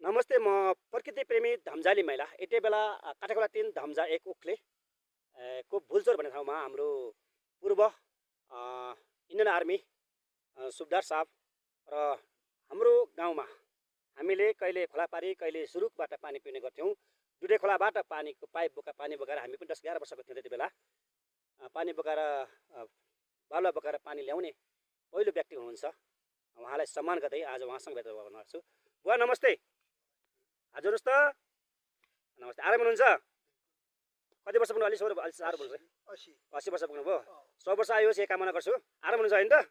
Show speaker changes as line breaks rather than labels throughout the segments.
नमस्ते, म प्रकृति प्रेमी धम्जाली महिला यति बेला काठेगोडा 3 धम्जा 1 उखले को भुलचोर भन्ने ठाउँमा हाम्रो पूर्व इन्डियन आर्मी सुबदार साहब र हाम्रो गाउँमा हामीले कहिले खोलापारी कहिले सुरुकबाट पानी पिउने गर्थ्यौँ। दुधे खोलाबाट पानीको पाइप बोका पानी बोकाएर हामी पनि 10-11 वर्षको थियौँ त्यति बेला। पानी बोकाएर बालुवा बोकाएर पानी ल्याउने पहिलो व्यक्ति हुनुहुन्छ। उहाँलाई सम्मान गर्दै आज उहाँसँग भेट गर्न छु। बुवा नमस्ते। हजुरस् त नमस्ते। आराम हुनुहुन्छ? कति वर्ष पुग्नु? अलि साह्रो बोल्छ। 80 वर्ष पुग्नुभयो। 100 वर्ष आयो यही कामना गर्छु। आराम हुनुहुन्छ हैन त?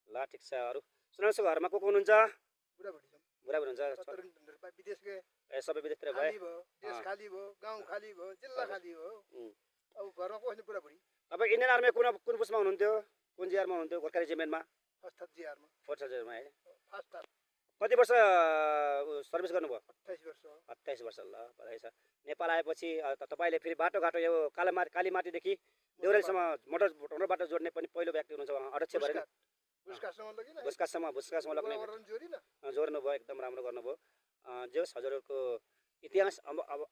ल ठिक छ। अरू सुनाउनुहोस्, घरमा को हुनुहुन्छ? बुढा हुनुहुन्छ।
विदेश गए।
सबै विदेशतिर गए।
देश खाली भयो, गाउँ खाली भयो, जिल्ला खाली भयो। अब घरमा को छैन बुढाबुढी।
तपाईँ इन्डियन आर्मी कुन पुस्टमा हुनुहुन्थ्यो? कुन जिआरमा हुनुहुन्थ्यो? गोर्खा रेजिमेन्टमा?
फर्स्ट जिआरमा।
फोर्थ जिआरमा है।
फर्स्ट
कति वर्ष सर्भिस गर्नुभयो?
28 वर्ष।
28 वर्ष। ल बधाई छ। नेपाल आएपछि तपाईँले फेरि बाटोघाटो यो कालीमाटीदेखि देउरालीसम्म मोटर बाटो जोड्ने पनि पहिलो व्यक्ति हुनुहुन्छ। अध्यक्ष भएर बुस्कासम्म लग्ने जोड्नु भयो। एकदम राम्रो गर्नुभयो। जे होस्, हजुरहरूको इतिहास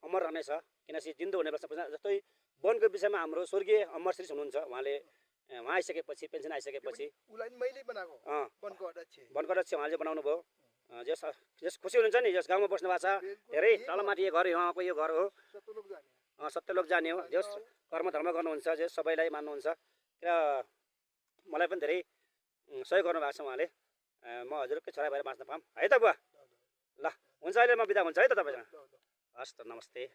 अमर रहनेछ। किनकि जिन्दो हुने वर्ष जस्तै वनको विषयमा हाम्रो स्वर्गीय अमर श्री हुनुहुन्छ। उहाँ आइसकेपछि पेन्सन आइसकेपछि
मैले बनाएको वनको अध्यक्ष
उहाँले बनाउनु भयो। जस खुसी हुनुहुन्छ नि, जस गाउँमा बस्नु भएको छ। धेरै तलमाथि यो घर उहाँको यो घर हो। सत्यलोक जाने हो। जस कर्म धर्म गर्नुहुन्छ, जे सबैलाई मान्नुहुन्छ र मलाई पनि धेरै सहयोग गर्नुभएको छ उहाँले। म हजुरकै छोरा भएर बाँच्न पाऊँ है त बुवा। ल हुन्छ, अहिले म बिदा हुन्छ है त तपाईँसँग। हस् त, नमस्ते।